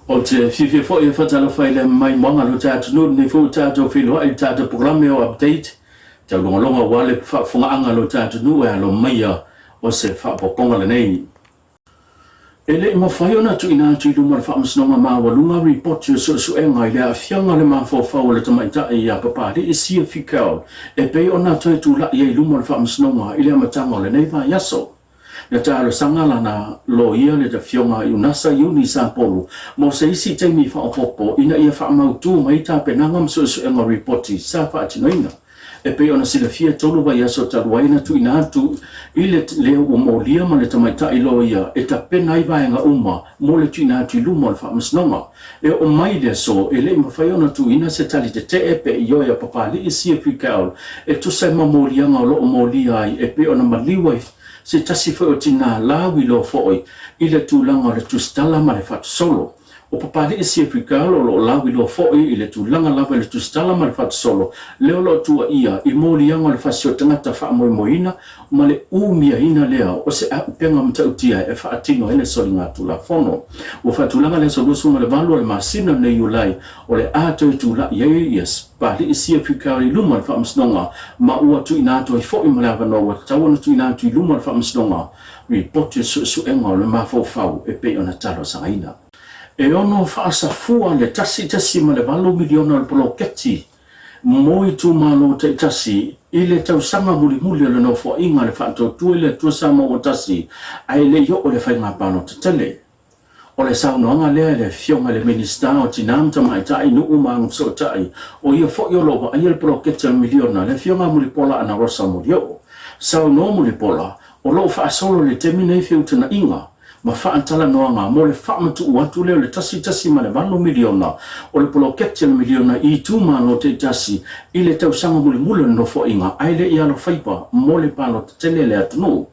Ou te fiafia foi e faatalofa i le maimoaga o lo ta atunuu lenei foi ua tatou feiloai i le tatou polokalame o Update Taulogologo aua le faafofogaaga a lo ta atunuu e alo maia o se faaopoopoga lenei. E le i mafai ona tuuina atu i luma o le Faamasinoga Maualuga ripoti o suesuega i le aafiaga o le mafaufau o le tamaitai ia Papalii Sia Fikel e pei ona toe tulai ai i luma o le Faamasinoga i le amataga o lenei vaiaso. Na talosaga lana loia le Afioga Iunasa Iuni Sapolu mo se isi taimi faaopoopo ina ia faamautu mai tapenaga ma suesuega o ripoti sa faatinoina. E pei ona silafia, 3 vaiaso talu ai na tuuina atu i le leo ua molia ma le tamaitai loia e tapena ai vaega uma mo le tuuina atu i luma o le Faamasinoga. E oo mai i le aso, e le i mafai ona tuuina se tali tetee pe ioe a Papalii Siafi Carroll e tusa ai ma moliaga o lo o molia ai e pei ona maliu ai se tasi foi o tinā lauiloa foi i le tulaga o le tusitala ma le fatusolo. O Papalii Siafi Carroll o lo o lauiloa foi i le tulaga lava i le tusitala ma le fatusolo lea o lo o tuuaia i moliaga o le fasi o tagata faamoemoeina ma le umiaina lea o se auupega matautia e faatino ai le soligatulafono. Ua faatulaga le aso 28 o le masina lenei Iulai o le a toe tulai ai ia Papalii Sia Fiuka i luma o le Faamasinoga ma ua tuuina atu ai foi ma le avanoa ua tatau ona tuuina atu i luma o le Faamasinoga ripoti o suesuega o le mafaufau e pei ona talosagaina. E ono faasafua le 1.8 miliona o le poloketi mo itumalo taitasi i le tausaga mulimuli o le Nofoaiga a le Faatuatua i le Atua Samoa ua Tasi ae le i oo i le faiga palota tele. O le saunoaga lea e le Afioga i le Minisita o Tina ma Tamaitai, Nuu ma Agafesootai, o ia foi o lo o vaaia le poloketi o le miliona, le Afioga a Mulipola Anarosa Molioo. Saunoa Mulipola, o lo o faasolo i le taimi nei feutanaiga ma faatalanoaga mo le faamatuu atu lea o le 1.8 miliona o le poloketi o le miliona i itumalo taitasi i le tausaga mulimuli o le Nofoaiga ae le i alofaiva mo le palota tele a le atunuu.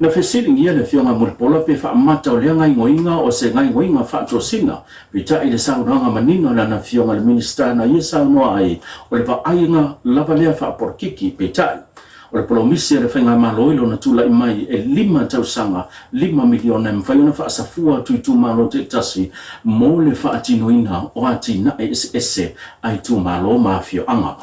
Na fesiligia le Afioga Mulipola pe faamata o lea gaoioiga o se gaoioiga faatosina, peitai i le saunoaga manino a lana Afioga i le Minisita na ia saunoa ai o le vaaiga lava lea faapolokiki, peitai O le polomisi a le Faigamalo i lona tulai mai e lima tausaga, $5 miliona e mafai ona faasafua atu i itumalo taitasi mo le faatinoina o atinae eseese a itumalo ma afioaga.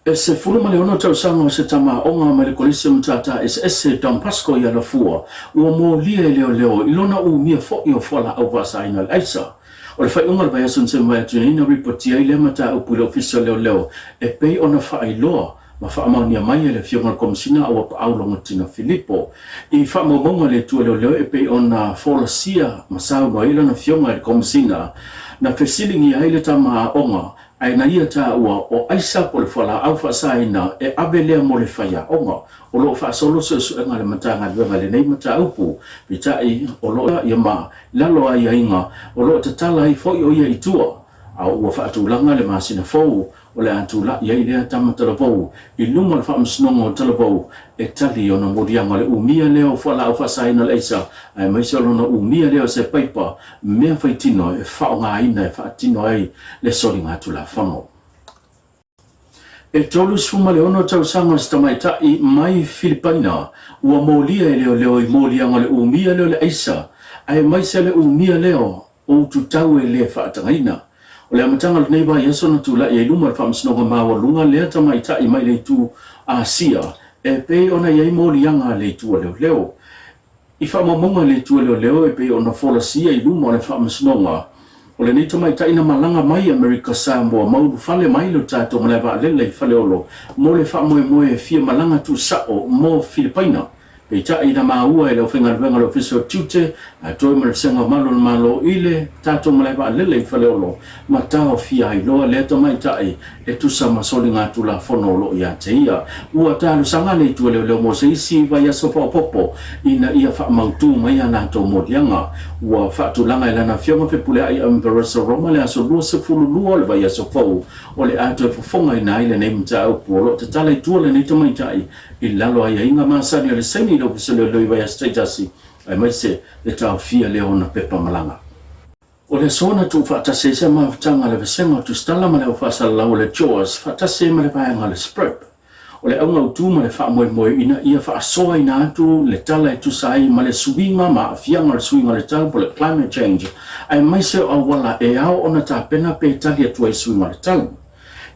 E 16 tausaga o se tama aoga mai le Kolisi o Matata Eseese Don Bosco i Alafua ua molia e leoleo i lona umia foi o fualaau faasaina o le aisa. O le faaiuga o le vaiaso na se mavae atu nei na ripotia ai lea mataupu i le Ofisa o Leoleo e pei ona faailoa ma faamaonia mai e le Afioga i le Komesina Auapaau Logotina Filipo i faamaumauga a le Atua Leoleo e pei ona folasia ma saunoa ai lana Afioga i le Komesina na fesiligia ai le tama aoga ae na ia taua o aisa po o le fualaau faasaina e ave lea mo le faiaoga. O lo o faasolo suesuega a le Matagaluega i lenei mataupu, peitai o lo o ia ma lalo aiaiga o lo o tatala ai foi o ia i tua a ua faatulaga le masina fou O le a tulai ai lea tama talavou i luma o le Faamasinoga o Talavou e tali i ona moliaga o le umia lea o fualaau faasaina o le aisa aemaise o lona umia lea o se paipa mea faitino e faaaogaina e faatino ai le soligatulafono. E 36 tausaga o se tamaitai mai Filipaina ua molia e leoleo i moliaga o le umia lea o le aisa aemaise le umia lea o O ututau e le faatagaina. O le amataga o lenei vaiaso na tulai ai luma o le Faamasinoga Maualuga lea tamaitai mai le itu Asia e pei ona i ai moliaga a le itu a leoleo. I faamaumauga a le itu a leoleo e pei ona folasia i luma o le Faamasinoga, o lenei tamaitai na malaga mai Amerika Samoa ma ulufale mai lo tatou malae vaalele i Faleolo mo le faamoemoe e fia malaga tuusao mo Filipaina. Peitai, na maua e le aufaigaluega a le Ofisa o Tiute, a toe ma le Vasega o Malu o le Malo i le tatou malae vaalele i Faleolo, ma taofia ai loa lea tamaitai e tusa ma soligatulafono o lo o ia te ia. Ua talosaga le Itu a Leoleo mo se isi vaiaso faaopoopo ina ia faamautu mai a latou moliaga. Ua faatulaga e lana Afioga Fepuleai Emperor Roma le aso 22 o le vaiaso fou o le a toe fofogaina ai lenei mataupu. O lo o tatala i tua lenei tamaitai I lalo aiaiga masani o le saini i le Ofisa Leoleo i vaiaso taitasi, aemaise le taofia lea o ona pepa malaga. O le aso na tuufaatasi ai se mafutaga a le Vasega o Tusitala ma le Au Faasalalau o le JAWS faatasi ai ma le vaega o le SPREP. O le auga autu ma le faamoemoe ina ia faasoaina atu le tala e tusa ai ma le suiga ma aafiaga o le suiga o le tau po o le climate change, aemaise o auala e ao ona tapena pe tali atu ai i suiga o le tau.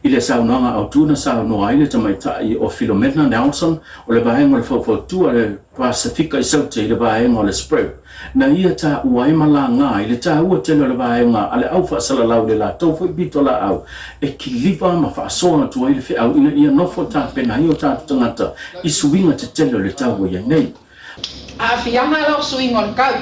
I le saunoaga autu na saunoa ai le tamaitai o Filomena Nelson o le vaega o le faufautua a le Pasefika i Saute i le vaega o le SPREP, na ia taua ai ma laga ai le taua tele o le vaega a le au faasalalau i le latou foi pitolaau e kiliva ma faasoa atu ai le feau ina ia nofo tapena ai o tatou tagata i suiga tetele o le tau ua i ai nei. Aafiaga la o suiga o le tau.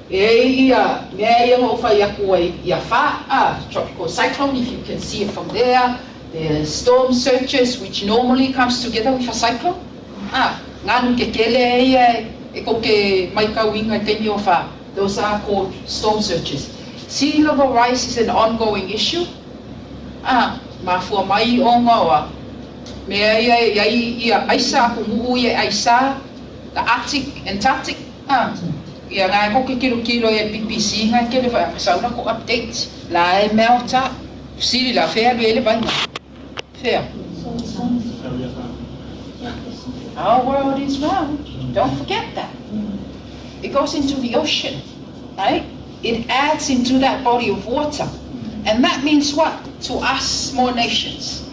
E ai ia mea ia na ou fai atu ai ia fa, a tropical cyclone if you can see it from there, the storm surges which normally comes together with a cyclone, a ganu kekele ia e kou te maitauina i taimi o fa, those are called storm surges. Sea level rise is an ongoing issue, a mafua mai ona o a mea ia e i ai ia aisa atunuu ia e aisa, the Arctic, Antarctic, a ia na e kou te tilotilo i ai BBC na e tele foi a sau latou updates la e melt a fesili la fea alu i ai le vaiga fea. Our world is round, don't forget that. It goes into the ocean, right? It adds into that body of water. And that means what? To us small nations.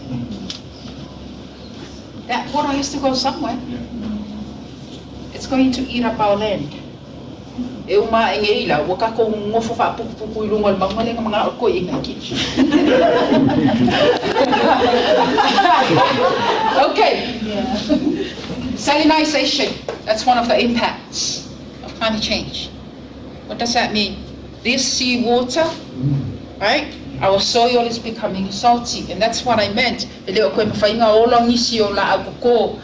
That water has to go somewhere. It's going to eat up our land. E uma ae nei la, ua tatou nofo faaputuputu i luga o le mauga lea na manao le toeaina e kili. Okay. Salinization, that's one of the impacts of climate change. What does that mean? This sea water, right? Our soil is becoming salty, and that's what I meant. E le o toe mafai ona ola nisi o laau koko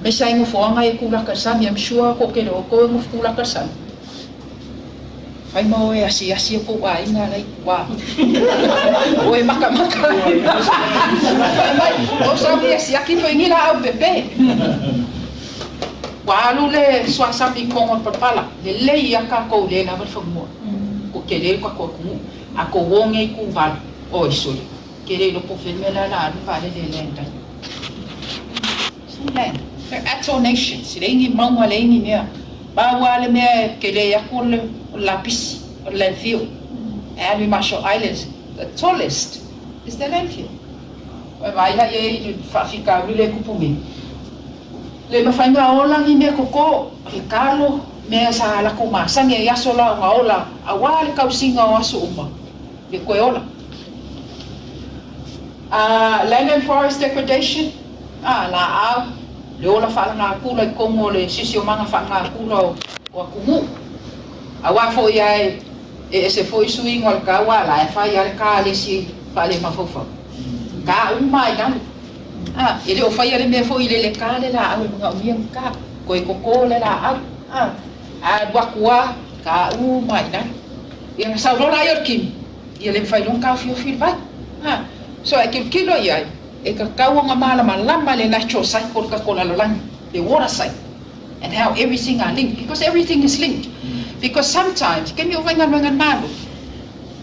me sa i nofoaga e tulaka i le sami. I'm sure ko ke le o toe nofo tulaka i le sami. Fai ma oe asiasi o kou aiga la i tua. Oe makamaka. Fai mai, o sami e siaki foi ni laau pepe. Ua alu le suasami i koga o le palapala, lelei ia kakou le lava le fanua. Ko tele le kakou atunuu. A kou o nei Tuvalu, oi sole, ke le iloa po o fea le mea la la alu le vaalele e land ai. It's no land. They're atoll nations, e leai ni mauga, leai ni mea. Pau lava le mea e tele atu o le lapisi, o le landfill. E alu i Marshall Islands, the tallest is the landfill. Ua vaai la i ai i le faafitauli lea e tupu nei. Le mafai ona ola ni mea koko, le kalo, mea sa latou masani ai aso la ona ola aua le tausiga o aso uma, le toe ola. A land and forest degradation, a laau, le ola faalagakula i totonu o le siosiomaga faalagakula o atunuu. Aua foi a e ese foi suiga o le tau a la e fai a le kalesi faalemafaufau. Ka uma ai lalo. A, e le o faia le mea foi i le leka le laau e manaomia ni ka, koe koko le laau, a, a alu atu a, ka uma i lalo. Ia na sau loa la ia o le kini, ia le mafai loa ona taofiofi le vai. A, so a e tilotilo i ai, e tatau ona malamalama le natural cycle o le tatou lalolagi, le water cycle, and how everything are linked, because everything is linked. Because sometimes, kemi o faigaluega a le Malo,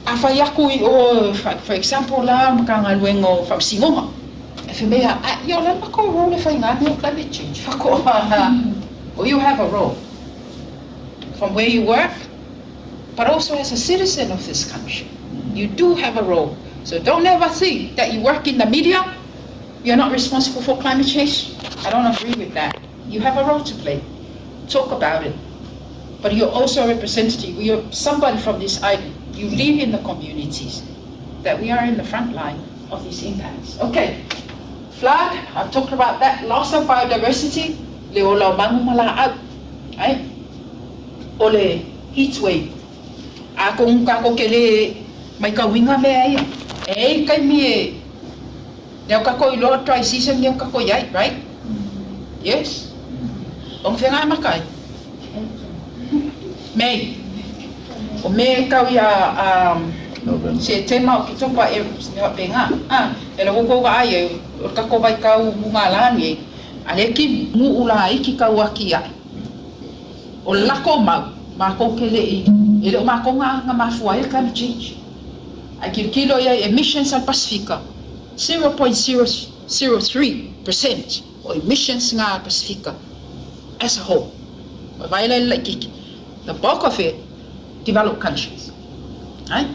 A fai aku i o, for example la, Matagaluega o Faamasinoga, e fai mai, a, ia o le a le matou role e fai na mea o climate change? Faatoa, well you have a role from where you work, but also as a citizen of this country, you do have a role. So don't ever think that you work in the media, you're not responsible for climate change. I don't agree with that. You have a role to play. Talk about it. But you're also a representative. You're somebody from this island. You live in the communities that we are in the front line of these impacts. Okay, flood, I've talked about that. Loss of biodiversity, le ola o manu ma laau. Right? O le heat wave. A ko kako ke le mai kauinga mea ia. E ei kaimi e Lea o kakou iloa dry season lea o kakou iai, right? Yes? O ngawhenga e maka ai? May. O me e kau ia Setema, Oketopa, e mea whapenga. Ah, e la koukou wa ai e, o le kakou vai kau munga lani e, a le ki mu ula ai ki kau aki ai. O le lako mau, makou ke le i, e le o makou nga, nga mafua ai le climate change. Ae kilokilo i ai emissions a le Pasifika, 0.003%. O emissions lena a le Pasefika as a whole. Ua vaai la i le laitiiti, the bulk of it, developed countries. Right?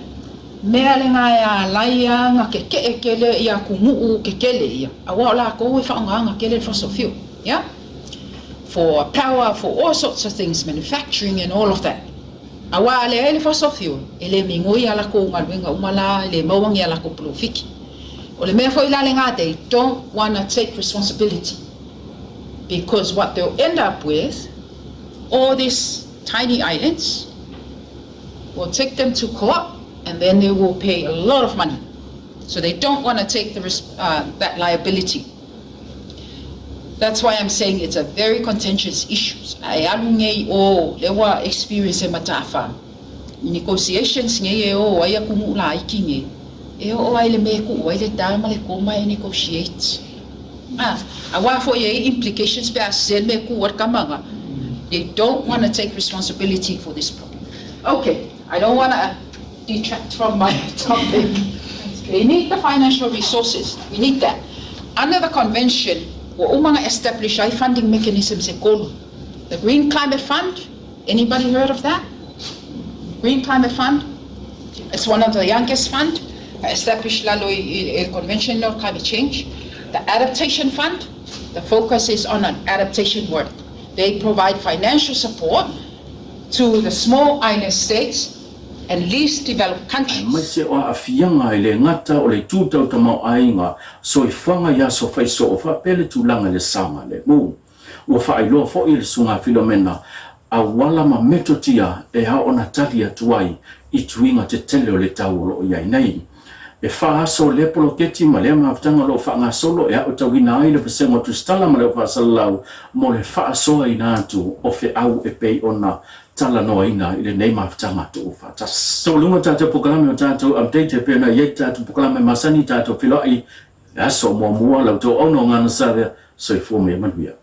Mea lena e alai ona kekeʻe tele ia atunuu kekele ia, aua o latou e faaaogaina tele le fossil fuel. Yeah? For power, for all sorts of things, manufacturing and all of that. Aua a leai le fossil fuel, e le migoi a latou galuega uma la, e le maua ni a latou polofiki. O le mea foi la lena, they don't wanna take responsibility because what they'll end up with, all these tiny islands, will take them to court and then they will pay a lot of money. So they don't want to take that liability. That's why I'm saying it's a very contentious issue. Ae alu nei o le ua experience e matafa. Negotiations nei e o ai atunuu laiti nei. E oo ai le mea e tuu ai le tā ma le koma e negotiate. Ah, aua foi e implications pe a sese le mea e ku ai le kama lena. They don't want to take responsibility for this problem. Okay, I don't want to detract from my topic. We need the financial resources. We need that. Under the convention, ua uma ona establish ai funding mechanisms e tolu. The Green Climate Fund, anybody heard of that? Green Climate Fund? It's one of the youngest fund established lalo i le Convention on Climate Change. The Adaptation Fund, the focus is on an adaptation work. They provide financial support to the small island states and least developed countries. Aemaise o aafiaga e le gata o le itu tau tamaoaiga, soifuaga i aso faisoo faapea le tulaga i le saogalemu. Ua faailoa foi e le Susuga Filomena auala ma metotia e ao ona tali atu ai i tuiga tetele o le tau o lo o i ai nei. E fa aso lea poloketi ma lea mafutaga o lo o faagasolo e aotauina ai le vasega o Tusitala ma le Aufaa-salalau mo le faasoaina atu o feau e pei ona talanoaina i lenei mafutaga tuufaatasi. Taualuga tatou polokalame o tatou update e pei ona i ai tatou polokalame masani tatou feiloai i le aso muamua la outou auauna o Gana Savea. Soifua ma ia manuia.